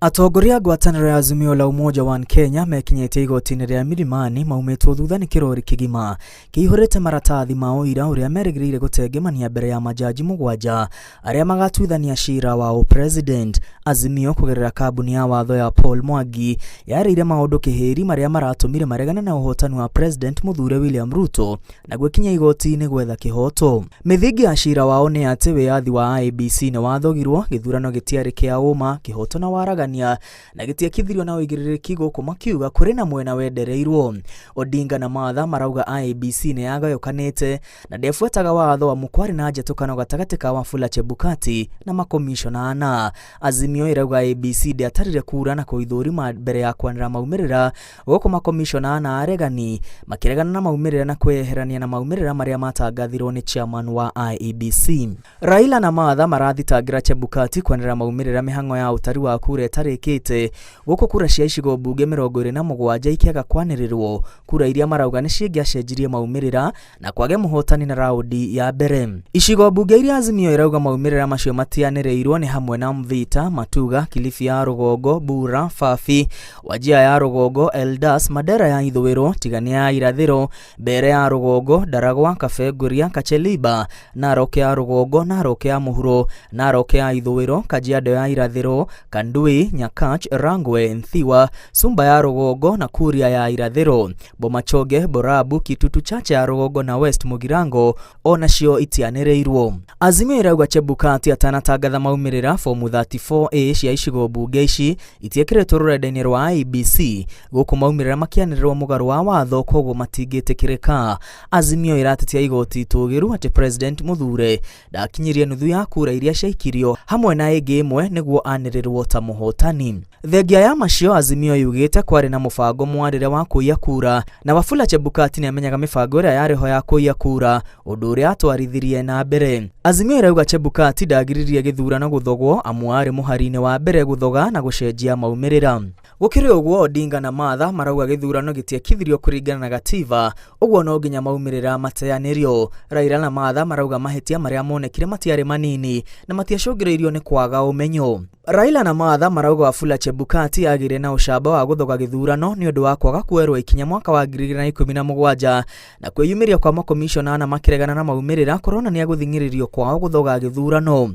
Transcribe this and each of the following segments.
Atongoria a ngwatanĩro ya Azimio la Umoja One Kenya mekinyĩtie igoti-inĩ rĩa Milimani maumĩtwo thutha nĩ kĩrori kĩgima kĩihũrĩte maratathi ma ũira ũrĩa merĩgĩrĩire gũtengemania mbere ya majaji 7 arĩa magatuithania cira wa ũpresident. Azimio kũgerera kambuni ya watho ya Paul Mwangi yarĩire maũndũ kĩhĩri marĩa maratũmire maregane na ũhotani wa President mũthure William Ruto na gwĩkinyia igoti-inĩ gwetha kĩhoto. Mĩthingi ya cira wao nĩ atĩ wĩyathi wa IEBC nĩ wathogirwo, gĩthurano gĩtiarĩ kĩa ũma, kĩhoto na waragania, na gĩtiekithirio na ũigĩrĩrĩki gũkũ makiuga kũrĩ na mwena wendereirwo. Odinga na Martha marauga IEBC nĩ yagayũkanĩte na ndĩabuataga watho amu kwarĩ na njatũkano gatagatĩ ka Wafula Chebukati na makomishona 4. Azimio ĩrauga IEBC ndĩatarire kura na kũithũrima mbere ya kwanĩra maumĩrĩra gũkũ makomishona 4 aregani makĩregana na maumĩrĩra na kwĩyeherania na maumĩrĩra marĩa matangathirwo nĩ chairman wa IEBC. Raila na Martha marathitangira Chebukati kwanĩrĩra maumĩrĩra mĩhang'o ya ũtari wa kura ĩtarĩkĩte gũkũ kura cia icigo mbunge 27 ikĩaga kwanĩrĩrwo, kura iria marauga nĩ cingĩacenjirie maumĩrĩra na kwage mũhotani na raundi ya mbere. Icigo mbunge iria Azimio ĩrauga maumĩrĩra macio matianĩrĩirwo nĩ hamwe na Mvita, Matuga, Kilifi ya Rũgongo, Bura, Fafi, Wajir ya Rũgongo, Eldas, Mandera ya Ithũĩro, Tigania ya Irathĩro, Mbeere ya Rũgongo, Ndaragwa, Kabenguria, Kacheliba, Narok ya Rũgongo, Narok ya Mũhuro, Narok ya Ithũĩro, Kajiado ya Irathĩro, Kandui, Nyakach, Rangwe, Nthiwa, Sumba ya Rũgongo na Kuria ya Irathĩro. Bomachoge, Borabu, Kitutu Chache ya Rũgongo na West Mugirango onacio itianĩrĩirwo. Azimio ĩrauga Chebukati atanatangatha maumĩrĩra fomu 34A cia icigo mbunge ici itiĩkĩrĩtwo rũrenda-inĩ rwa IEBC gũkũ maumĩrĩra makĩanĩrĩrwo mũgarũ wa watho koguo matingĩtĩkĩrĩka. Azimio ĩratetia igoti itũgĩru atĩ President Mũthure ndakinyirie nuthu ya kura iria ciaikirio hamwe na ĩngĩ ĩmwe nĩguo anĩrĩrwo ta mũhotani. Thengia ya macio Azimio yugĩte kwarĩ na mũbango mwarĩre wa kũiya kura na Wafula Chebukati nĩamenyaga mĩbango ĩrĩa yarĩ ho ya kũiya kura, ũndũ ũrĩa atwarithirie na mbere. Azimio ĩrauga Chebukati ndagiririe gĩthurano gũthogwo amu arĩ mũhari-inĩ wa mbere gũthoga na gũcenjia maumĩrĩra. Gũkĩrĩ ũguo Odinga na Martha marauga gĩthurano gĩtiekithirio kũringana na gatiba, ũguo no nginya maumĩrĩra mateanĩrio. Raila na Martha marauga mahĩtia marĩa monekire matiarĩ manini na matiacũngĩrĩirio nĩ kwaga ũmenyo. Raila na Martha marauga Wafula Chebukati agĩire na ũcamba wa gũthoga gĩthurano nĩ ũndũ wa kwaga kuoerwo ikinya mwaka wa 2017 na kwĩyumĩria kwa makomishona 4 makĩregana na maumĩrĩra kũronania gũthing'ĩrĩrio kwao gũthoga gĩthurano.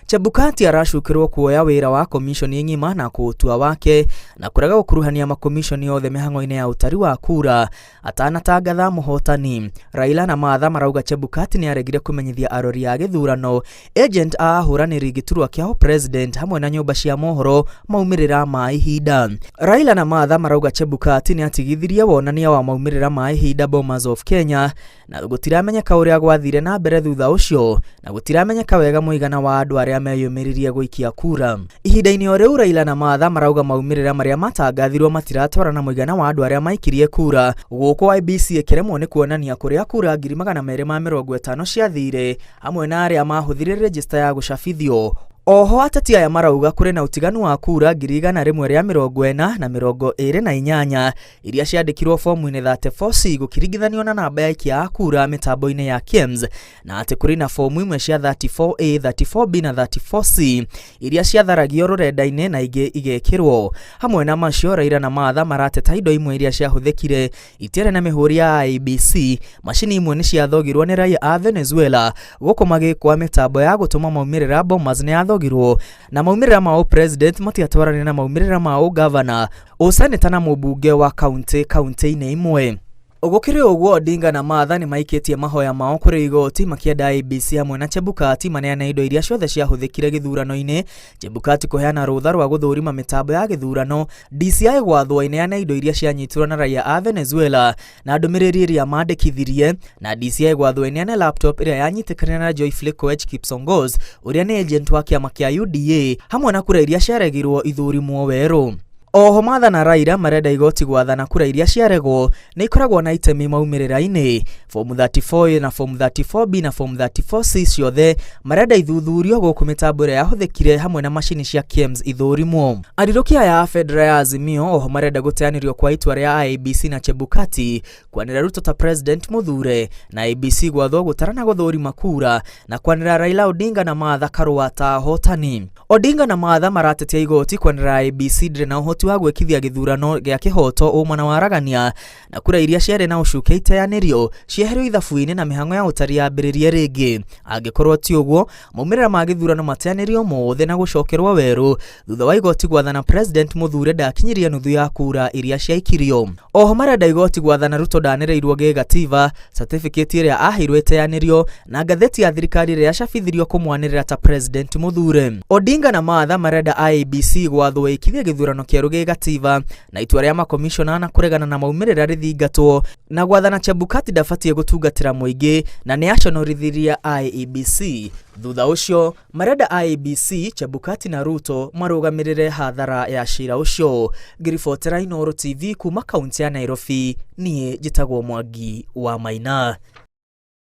Chebukati aracukĩrwo kuoya wĩra wa komishoni ng'ima na kũũtua wake na kũrega gũkuruhania makomishoni othe mĩhang'o-inĩ ya ũtari wa kura atanatangatha mũhotani. Raila na Martha marauga Chebukati nĩ aregire kũmenyithia arori a gĩthurano, agent a ahũranĩri gĩturwa kĩa president hamwe na nyũmba cia mohoro maumĩrĩra ma ihinda. Raila na Martha marauga Chebukati nĩ atigithirie wonania wa maumĩrĩra ma ihinda Bomas of Kenya na gũtiramenyeka ũrĩa gwathire na mbere thutha ũcio na gũtiramenyeka wega mũigana wa andũ arĩa meyũmĩririe gũikia kura. Ihinda-inĩ o rĩu Raila na Martha marauga maumĩrĩra marĩa matangathirwo matiratwarana mũigana wa andũ arĩa maikirie kura gũkũ IEBC ĩkĩremwo nĩ kuonania kũrĩa kura 250,000 ciathire hamwe na arĩa mahũthĩrire register ya gũcabithio. Oho ateti aya marauga kũrĩ na ũtiganu wa kura 140,000 na 28 iria ciandĩkirwo fomu-inĩ 34C gũkĩringithanio na namba ya aikia a kura mĩtambo-inĩ ya KIEMS na atĩ kũrĩ na fomu imwe cia 34A, 34B na 34C iria ciatharagio rũrenda-inĩ na ingĩ igekĩrwo. Hamwe na macio Raila na Martha marateta indo imwe iria ciahũthĩkire itiarĩ na mĩhũri ya IEBC, macini imwe nĩ ciathogirwo nĩ raia a Venezuela gũkũ magĩkwa mĩtambo ya gũtũma maumĩrĩra Bomas nĩ yathogirwo na maumĩrĩra ma ũpresident matiatwaranire na maumĩrĩra ma ũgavana, ũseneta na mũmbunge wa kaunti kaunti-inĩ imwe. Gũkĩrĩ ũguo Odinga na Martha nĩ maikĩtie mahoya mao kũrĩ igoti makĩenda IEBC hamwe na Chebukati maneane indo iria ciothe ciahũthĩkire gĩthurano-inĩ, Chebukati kũheana rũtha rwa gũthũrima mĩtambo ya gĩthurano, DCI gwathwo ĩneane indo iria cianyitirwo na raia a Venezuela na ndũmĩrĩri ĩrĩa mandĩkithirie, na DCI gwathwo ĩneane laptop ĩrĩa yanyitĩkanire na Joyfley Koech Kipsongos ũrĩa nĩ agent wa kĩama kĩa UDA hamwe na kura iria ciaregirwo ithũrimwo werũ. Oho Martha na Raila marenda igoti gwathana kura iria ciaregwo nĩ ikoragwo na itemi maumĩrĩra-inĩ. Form 34A na Form 34B na Form 34C ciothe marenda ithuthurio gũkũ mĩtambo ĩrĩa yahũthĩkire hamwe na macini cia KIEMS ithũrimwo. Arirũki aya a bendera ya Azimio oho marenda gũteanĩrio kwa itua rĩa IEBC na Chebukati kwanĩrĩra Ruto ta president mũthure na IEBC gwathwo gũtara na gũthũrima kura na kwanĩrĩra Raila Odinga na Martha Karua ta ahotani. Odinga na Martha maratetia igoti kwanĩrĩra IEBC ndĩrĩ na ũhoti wa gwĩkithia gĩthurano gĩa kĩhoto, ũma na waragania, na kura iria ciarĩ na ũcuke iteanĩrio cieherio ithabu-inĩ na mĩhang'o ya ũtari yambĩrĩrie rĩngĩ. Angĩkorwo ti ũguo, maumĩrĩra ma gĩthurano mateanĩrio mothe na gũcokerwo werũ thutha wa igoti gwathana president mũthure ndakinyirie nuthu ya kura iria ciaikirio. Oho marenda igoti gwathana Ruto ndanĩrĩirwo gĩgatiba, certificate ĩrĩa aheirwo ĩteanĩrio na ngathĩti ya thirikari ĩrĩa yacabithirio kũmwanĩrĩra ta president mũthure. Odinga na Martha marenda IEBC gwathwo ĩkithie gĩthurano kĩerũ gĩgatiba na itua rĩa makomishona na kũregana na maumĩrĩra rĩthingatwo na gwathana Chebukati ndabatiĩ gũtungatĩra mũingĩ na nĩ aconorithirie IEBC. Thutha ũcio marenda IEBC, Chebukati na Ruto marũgamĩrĩre hathara ya cira ũcio. Ngĩribotera Inooro TV kuma kaunti ya Nairobi, niĩ njĩtagwo Mwangi wa Maina.